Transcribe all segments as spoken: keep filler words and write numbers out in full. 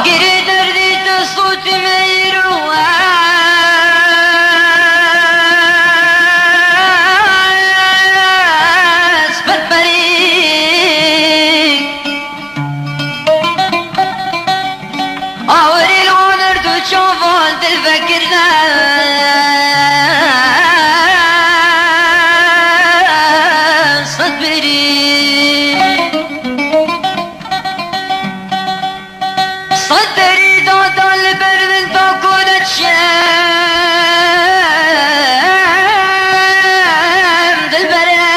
Girê derdî te sotî me îro ez berberî. Awirî li wan her du çavan dil vekirine sed berî. Sed berî da da li ber min da ku diçim dilberê.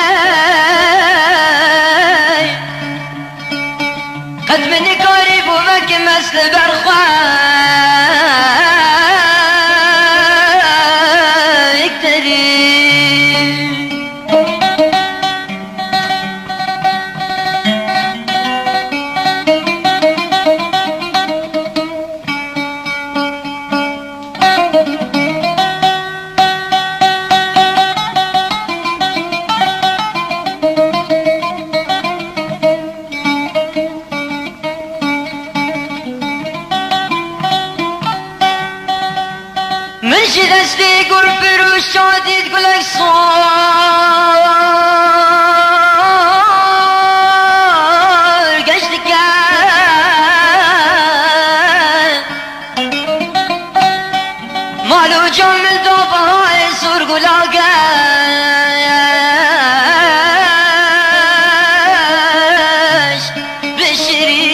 Qet min nikarîbû vekim ez li ber xwe yekterî. Min ji destê gul pir û şadî gulek sor geş dike. Mal û can min da bahayê sor gula geş bişirî.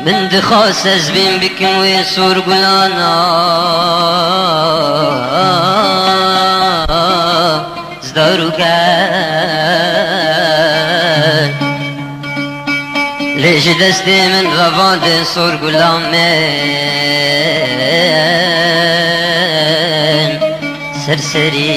Min dixwast ez bêm bikim wê sor gulana zdar û gel. Lê ji destê min revandin sor gulan min ser serî.